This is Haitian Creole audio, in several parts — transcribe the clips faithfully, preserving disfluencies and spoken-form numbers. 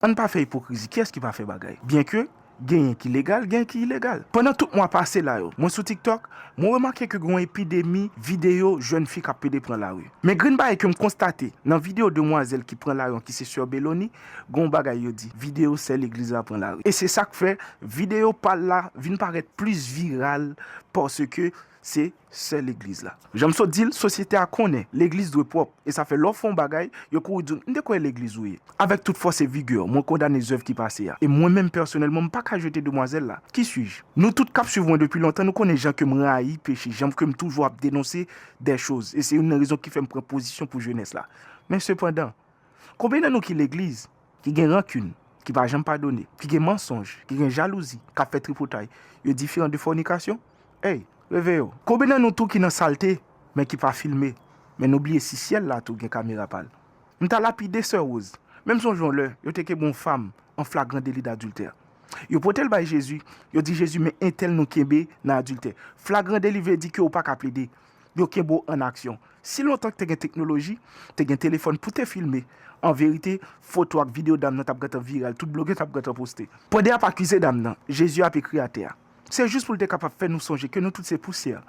Ann pa fè ipokrizi, kiyès ki pa fè bagay? Byenke genyen ki legal, genyen ki ilegal. Pandan tout mwa pase la yo, mwen sou TikTok, mwen remake ke gen yon epidemi videyo jèn fi k ap pede pran lari. Men grenn bagay ke m konstate nan videyo demwazèl ki pran lari an, ki se Sè Beloni, gen yon bagay yo di, videyo sè legliz la pran lari. E se sa k fè videyo pa l la vin parèt plis viral, paske se sè legliz la. Jan m sot di l, sosyete a konnen legliz dwe pwòp, e sa fè lè w fè yon bagay, yo kouri di w, "M te kwè legliz ou ye." Avèk tout fòs e vigè, mwen kondane zèv ki pase a. E mwen menm pèsonèlman, m pa ka jete demwazèl la. Qui suis-je? Nou tout k ap swiv mwen depi lontan, nou konnen jan ke m rayi peche, jan ke m toujou ap denonse des choses. E se youn nan rezon ki fè m pran pozisyon pou jenès la. Men sepandan, konbyen nan nou ki legliz, ki gen rankin, ki pa janm padone, ki gen mansonj, ki gen jalouzi, k ap fè tripotay, yo diferan de fònikasyon? Ey, reveye w. Konbyen nan nou tou ki nan salte, men ki pa filme, men nou bliye si syèl la tou gen kamera pa l? M ta lapide Sè Rose. Men m sonje yon lè, yo te kenbe yon fanm an flagran deli dadiltè. Yo pote l bay Jezi, yo di Jezi, "Men entèl nou kenbe nan adiltè." Flagran deli vle di ke ou pa ka plede. Yo kenbe w an aksyon. Si lontan te gen teknoloji, te gen telefòn pou te filme, an verite, foto ak videyo dam nan t ap gentan viral, tout blogè t ap gentan poste. Pandan y ap akize dam nan, Jezi ap ekri atè a. Se jis pou l te kapab fè nou sonje ke nou tout se pousyè,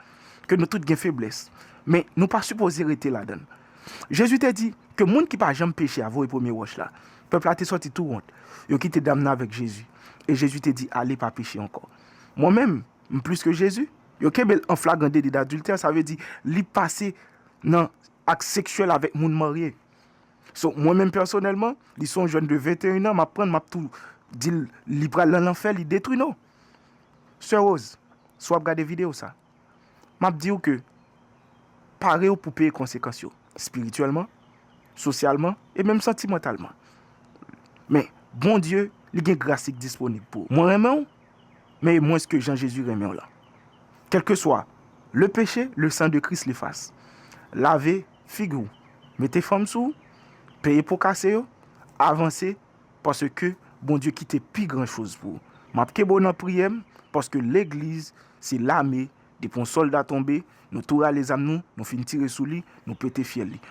ke nou tout gen feblès, men nou pa sipoze rete ladan l. Jezi te di ke moun ki pa janm peche a voye premye wòch la. Pèp la te sòti tou wont. Yo kite dam nan avèk Jezi. E Jezi te di, "Ale, pa peche ankò." Mwen menm, m plis ke Jezi? Yo kenbe l an flagran deli dadiltè, sa vle di li pase nan ak seksyèl avèk moun marye. So, mwen menm pèsonèlman, li se yon jèn de venteyen an, m ap pran l, m ap tou di l, li pral nan lanfè, li detwi non. Sè Rose, si w ap gade videyo sa, m ap di w ke pare w pou peye konsekans yo, espirityèlman, sosyalman, e menm santimantalman. Men, Bondye, li gen gras li k disponib pou ou. Mwen renmen w, men e mwens ke jan Jezi renmen w lan. Kèlkeswa le péché, le sang de Christ l'efface. Lave figi w, mete fanm sou ou, peye po kase yo, avanse, paske Bondye kite pi gran choz pou ou. M ap kenbe w nan priyè m, paske legliz se lame, depi yon sòlda tonbe, nou tou rale zam nou, nou fin tire sou li, nou pete fyèl li.